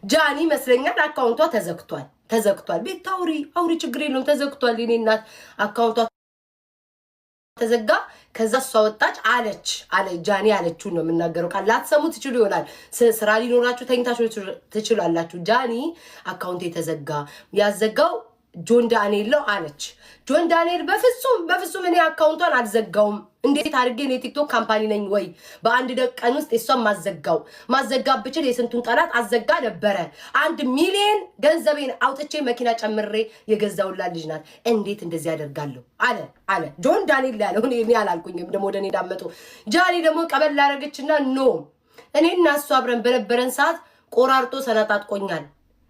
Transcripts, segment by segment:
ጃኒ ይመስለኛል account ቷ ተዘግቷል፣ ተዘግቷል። ቤት አውሪ አውሪ፣ ችግር የለውም ተዘግቷል። የኔ እናት account ቷ ተዘጋ። ከዛ እሷ ወጣች አለች አለ ጃኒ ያለችውን ነው የምናገረው። ቃል ላትሰሙ ትችሉ ይሆናል። ስራ ሊኖራችሁ ተኝታችሁ ትችላላችሁ። ጃኒ account የተዘጋ ያዘጋው ጆን ዳንኤል ነው አለች። ጆን ዳንኤል በፍጹም በፍጹም እኔ account ቷን አልዘጋውም። እንዴት አድርጌ እኔ ቲክቶክ company ነኝ ወይ በአንድ ቀን ውስጥ የሷን ማዘጋው? ማዘጋ ብችል የስንቱን ጠላት አዘጋ ነበረ። 1 ሚሊዮን ገንዘቤን አውጥቼ መኪና ጨምሬ የገዛውላት ልጅ ናት። እንዴት እንደዚህ ያደርጋለሁ አለ አለ ጆን ዳንኤል ያለው፣ እኔ አላልኩኝም። ደግሞ ወደ እኔ ዳመጡ። ጃኒ ደግሞ ቀበል ላደረገችና no፣ እኔና እሱ አብረን በነበረን ሰዓት ቆራርጦ ሰነጣጥቆኛል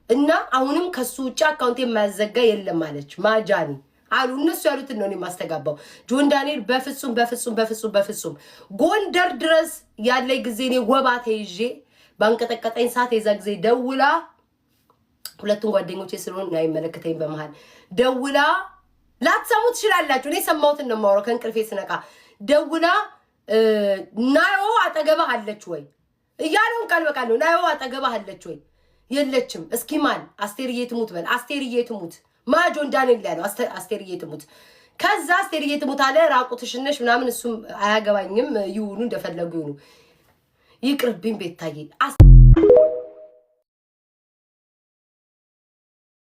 እና አሁንም ከሱ ውጭ account የማያዘጋ የለም አለች። ማጃኒ አሉ እነሱ ያሉትን ነው እኔ የማስተጋባው። ጆን ዳንኤል በፍጹም በፍጹም በፍጹም በፍጹም ጎንደር ድረስ ያለኝ ጊዜ እኔ ወባ ተይዤ ባንቀጠቀጠኝ ሰዓት የዛ ጊዜ ደውላ፣ ሁለቱም ጓደኞቼ ስለሆን አይመለከተኝ፣ በመሃል ደውላ፣ ላትሰሙ ትችላላችሁ። እኔ ሰማሁትን ነው የማወራው። ከእንቅልፌ ስነቃ ደውላ ናዮ አጠገባህ አለች ወይ እያለውን ቃል በቃል ነው። ናዮ አጠገባህ አለች ወይ? የለችም። እስኪ ማን አስቴርዬ ትሙት በል፣ አስቴርዬ ትሙት። ጆን ዳንኤል ያለው አስቴርዬ ትሙት። ከዛ አስቴርዬ ትሙት አለ። ራቁትሽን ነሽ ምናምን፣ እሱም አያገባኝም፣ ይሁኑ እንደፈለጉ ይሁኑ፣ ይቅርብኝ። ቤታዬ